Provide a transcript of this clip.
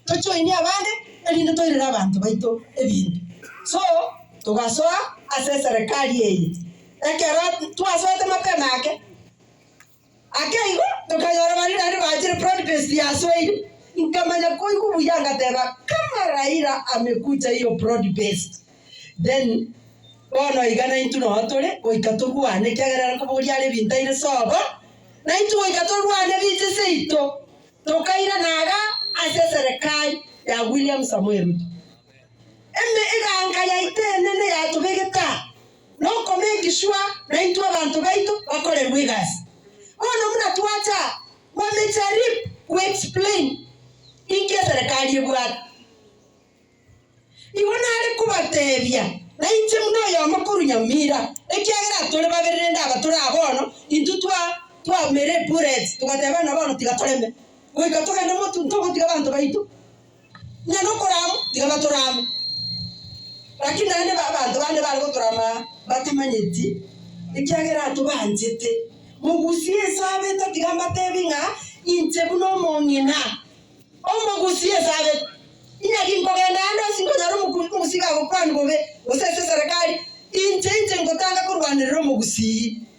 Tochoinie abande erinde toirere abanto baito ebinto. So, togasoa ase eserekari eye. Ekero twasoete mapema ake, ake igo tokanyora baria naende bachire broad based yasoire. Nkamanya koigwa buya ngateba kama Raila amekuja hiyo broad based then bono iga naintwe noo tore goika torwane ekiagera ere nkobogoria are ebinto aire sobo, naintwe goika torwane biche seito. Tokairana iga ase eserekari ya William Samoei Ruto. Eme eganka yaito enene yatobegete aa nokomake sure naintwe abanto baito bakorerwe egasi. Bono buna twacha aa, wamejaribu ku explain inki eserekari ebwate. Igo nare kobatebia, na inche buna oyomo korwa Nyamira, ekiagera tore babere rende aba tore aa bono, intwe twa twamera ebullets, togateba ng'a bono tiga toreme, goika togende motwe ntogotiga abanto baito, onye nokorama tiga batorame. Lakini naende ba abanto bande bare gotorama aa batamanyeti, ekiagera atobanchete. Mogusie esabete tiga mbatebi ng'a inche buna omong'ina. Omogusi esabete, Inaki nkogenda aande onsi nkonyora omogusii gagokwanwa bobe, gose ase eserekari, inche inche ngotanga korwanerera omogusii.